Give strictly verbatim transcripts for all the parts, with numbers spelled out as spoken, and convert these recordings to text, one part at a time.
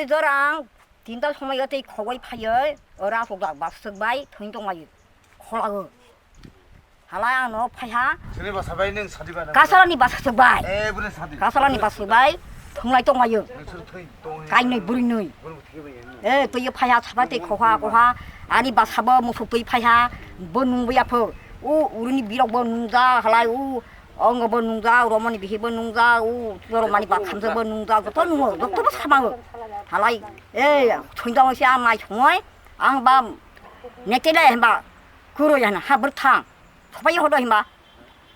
Jora ang tinta somoi tei khogoi phaiyo, ora aswk jak bas swk bai thwng tong laio, kholago. Halai ang no phaiha. Sini basa bai nung sadi ba nang. Kasalani bas swk bai. Eh, bune sadi. Kasalani bas swk bai thwnglai tong laio. Nung sur thwi tong he. Kainwi bwrwi nwi. Bwrwi thwi bai nung. Eh, twiyo phaiha sabai tei khoha khoha. Ani basa bo musuk twi phaiha. Bo nung buya pho. U urini birok bo nung ja halai u. Ongo bo nungjak, romoni bihi bo nungjak, u choromani bakhamjak bo nungjak, joto nungo, joto bo samango. Halai, eh, sundang se ang nai songoi, ang ba netele hemba, kuro ya na, ha bwrthang, sopai hodo hemba,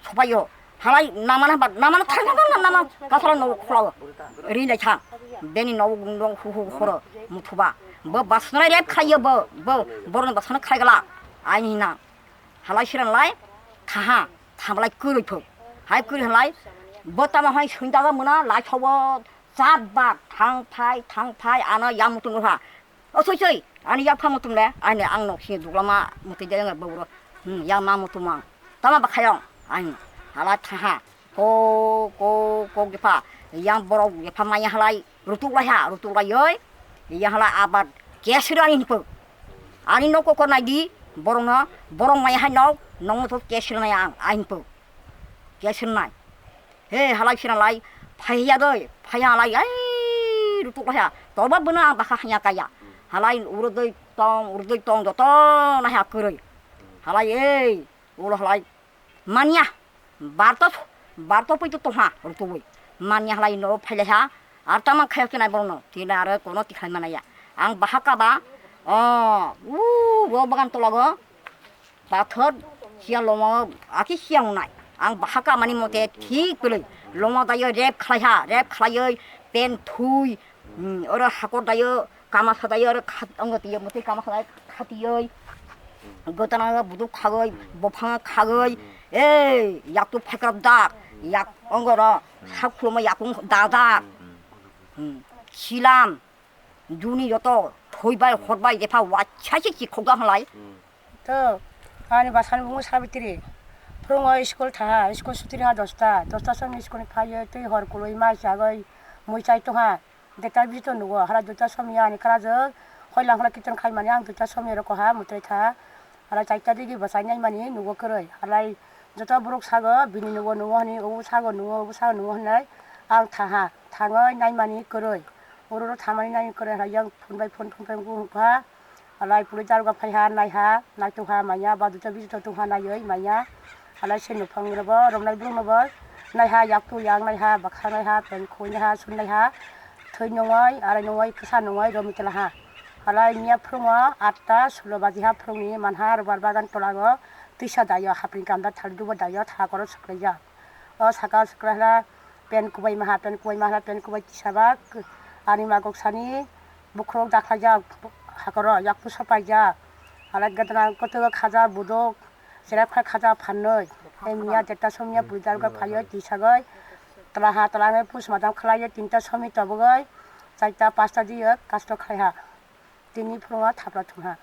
sopai ho. Halai namana hemba, namana thang thang thang nama, kasala no kholo, ri lai thang, beni no nong hu hu khoro, muthuba, bo basna rep khayo bo, bo, borno basna khaigala, aini na. Halai siran lai thaha, thamalai kwrwi phuk. Hai kwrwi halai bo tamo hai sundagw muna lai thogo chat ba thang phai, thang phai, ano yang mutung ha. O soi soi, ani yang pha mutung le, ani ang nok si duglama mutung de yang bobro. Hmm, yang ma mutung mang. Tama ba khayong, ani halai thaha. Ko, ko, ko gepha, yang borok gepha maya halai, rutuk lai ha, rutuk lai oi, yang halai abar, kesir ani hinpo. Ani noko ko nai di, borok no, borok maya hai nok, nong to kesir nai ang, ahin po. Kesir nai. He, halai sira lai, phaiya doi, phaiya lai, ai, rutuk lai ha, toba bwna ang bakha hanya kaya. Halai uro doi tong, uro doi tong, joto nai ha kwrwi. Halai, ei, ulo halai. Manya, barto, barto pui to tongha, rutubui. Manya halai no phailai ha, ar tamang khayo kinai bono, tina aro kono tikhai manaya. Ang bahaka ba, o, u, ro bagan tolago, pathor, siya lomo, aki siya unai. Ang bahaka mani mote thik pili, lomo dayo rep khlai ha, rep khlaioi, pen thui, hmm, oro hakor dayo, Kama sadai oro khat-, ongo twi mutwi kama sadai khatiyoi. Gotana buduk khagoi, bophang khagoi. Ei, yaktu phakrap dak, yak ongo ro, sak khuluma yakung dadak. Hmm. Silam, juni joto, thoi bai, hor bai, jepha wacha si chikhok da halai. To, ani basani bungo Sabitri. Phurungo school thaha, school suti ha dosta. Dosta song school ni phaiyo, twi hor kului mai chagoi, mui chai tongha. Deta bisto nugo, hala duita somya ani kara jwk, hoila hola kiton khai mani ang duita somya roko ha mutrai tha, hala chaita digi bwsai nai mani nugo kwrwi, halai joto borok sago bini nugo nugo hwnwi, obo sago nugo, obo sago nugo hwnwi ang thaha, thangwi nai mani kwrwi, oro oro thamani nai kwrwi, halai yang phone bai phone, phone bai phone wngkha. Halai puri daruga phaiha, naiha, naitokha manya, ba duita bijoto tongha naiwi manya. Halai se nuphang rwbo, romnai borok nobo naiha, yaktu yang naiha, bwkha naiha, pant khoi naiha, sun naiha, thwi nungwi, arai nungwi, kwsa nungwi, romwi twlaha. Halai miya phurungo atta sulo bajiha phurungni manha, rubber bagan tolago, twisa daio, hapni ganda thal dubo daio, thakoro swklaijak. O saka swkla hwla pant kubai maha, pant kubai maha, pant kubai tisabak, ani magok sani. Bukhuk dakhlaijak hakoro, yaktu sopaijak. Halai gadana kwtwgo khajak buduk, cherep khai khajak phanwi. Tei miya deta somya puri daruga phaiwi tisagwi. Twlaha twlangwi push madam khlaiwi tinta somi tobogwi. Chaita pasta diyo kasto khlaiha. Tini phurungo thapra thungha.